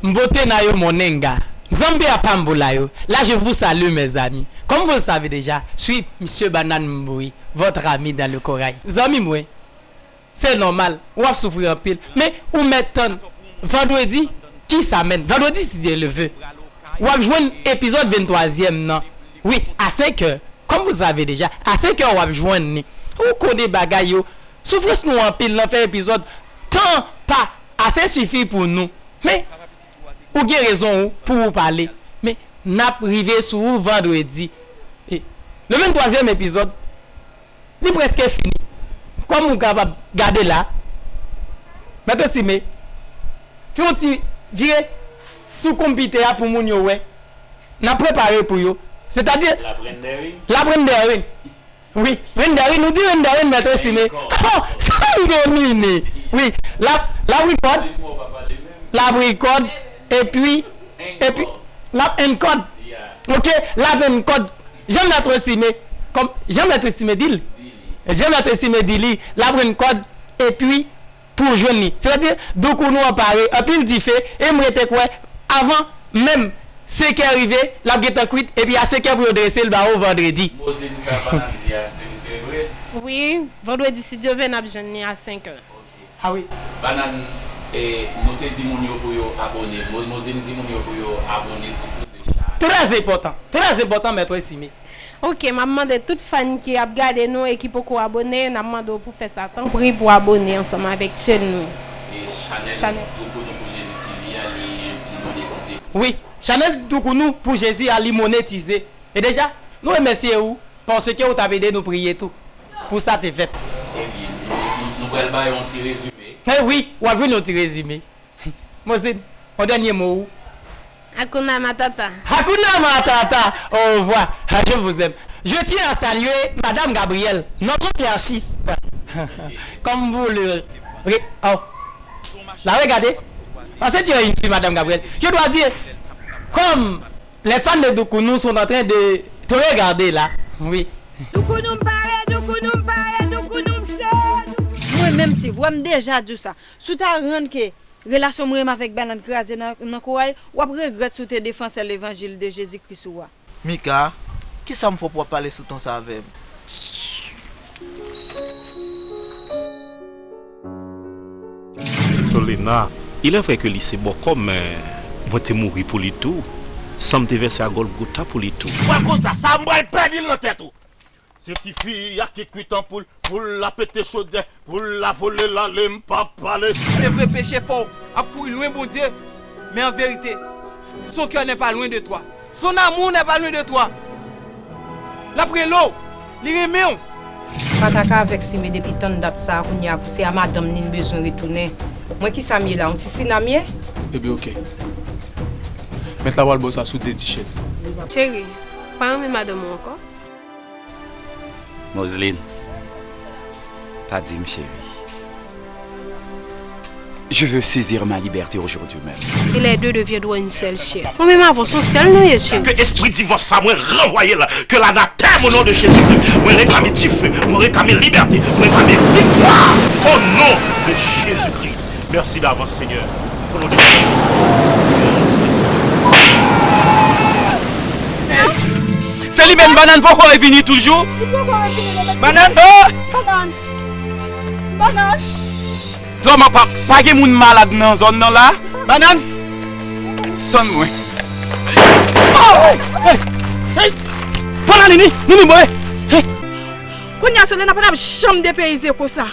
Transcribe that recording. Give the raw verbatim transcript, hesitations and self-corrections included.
Mbote na yo monenga. Mzanmi a pambula yo. Là, je vous salue, mes amis. Comme vous le savez déjà, je suis Monsieur Banane Mbouyi, votre ami dans le corail. Zanmi mwen, se nòmal, w ap soufri anpil. Men, ou mèt tann vandredi, ki sa menm? Vandredi, si Dye le ve. W ap jwenn epizòd venntwazyèm nan. Wi, a senkè. Comme vous le savez déjà, a senkè w ap jwenn li. Ou konnen bagay yo. Soufrans nou anpil nan fè epizòd. Tan pa ase sifi pou nou. Men, ou gen rezon ou pou ou pale. Men, n ap rive sou ou vandredi. E, le venntwazyèm epizòd, li prèske fini. Kòm ou kapab gade la, Mèt Esime, fè yon ti vire sou konpitè a pou moun yo wè. N ap prepare pou yo. Sètadi, l ap rendering. L ap rendering. Wi, rendering, nou di rendering, Mèt Esime. Oh, sa m domine. Wi, l ap, l ap record. L ap record, epi, epi, l ap encode. Ok, l ap encode. Jan Mèt Esime, kòm, jan Mèt Esime di l. Jan Mèt Esime di li, l ap encode, epi, pou w jwenn li. Sètadi, doukounou an pare, anpil dife, e m rete kwè, avan menm senkè rive, l ap gentan kwit, epi a senkè pou yo drese l ba ou vandredi. Mozin, sa Banane di a, se, se vre? Wi, vandredi, si Dye vle, n ap jwenn li a senkè. Ok. A wi. Banane, e, nou te di moun yo pou yo abòne. Mo-, Mozin di moun yo pou yo abòne sou tout de chanèl. Trè enpòtan, trè enpòtan, Mèt Esime. Ok, m ap mande tout fan ki ap gade nou e ki poko abòne, n ap mande w pou fè sa tanpri pou abòne ansanm avèk chèn nou. E chanèl Chanèl. Doukounou pou Jezi T V a, li, li monetize. Wi, chanèl Doukounou pou Jezi a, li monetize. E deja, nou remèsye ou paske ou t ap ede nou priye tou pou sa te fèt. Ebyen, nou, nou, nou pral ba yo yon ti rezime. E wi, w ap jwenn yon ti rezime. Mozin, yon dènye mo ou. Hakuna Matata. Hakuna Matata. Au revoir. Je vous aime. Je tiens à saluer Madame Gabrielle, notre anarchiste. Comme vous le re-, oh. La, regardez. Parce que tu es une fille, Madame Gabrielle. Je dois dire, comme les fans de Doukounou sont en train de te regarder là. Oui. Doukounou m pare, Doukounou m pare, Doukounou m cho. Mwen menm, Steve, wè m deja di w sa. Si w ta rann ke relasyon mwen menm avèk Banane kraze nan, nan koray, w ap regrèt si w te defansè levanjil de Jezi Kris ou a. Mika, kisa m fè w pou w ap pale sou ton sa avè m? Solena. Il est vrai que li se bòkò, men mwen te mouri pou li tou. San m te vèse a Gòlgota pou li tou. Mwen konn sa, sa m pral pèdi l nan tèt ou. Se tifi a ki kwit an poul, poul la pete chodyè, poul la vole l ale, m p ap pale. Se vre, peche fè w ap kouri lwen Bondye, men an verite, son cœur n'est pas loin de toi. Son amour n'est pas loin de toi. L ap rele w, li renmen w. M pa ta ka avèk Sime depi tann dat sa a, kounye a se a madanm li n bezwen retounen. Mwen kisa m ye la, yon ti sina m ye? Ebyen, oke. Mèt la pral ba w sa sou de ti chèz. Cheri, pa renmen madanm ou ankò? Moseline, pa di m cheri. Je veux saisir ma liberté aujourd'hui même. Et les deux deviendront une seule chair. Mwen menm avè w se yon sèl nou ye, cheri. Ke espri divòs sa, mwen ranvwaye l. Ke l anatèm o non de Jezikri. Mwen reklame dife, mwen reklame libète, mwen reklame viktwa o non de Jezikri. Mèsi davans, Senyè. O non de Jezikri. Se li menm, Banane poko revini toujou? Li poko revini, non, men Banane, oh! Banane. Banane. Zòman pa, pa gen moun malad nan zòn nan la? Banane. Tann mwen. Oh! Hey! Hey! Banane, Nini, Nini, boy! Hey! Kounye a, Solena pa t ap janm depeyize konsa.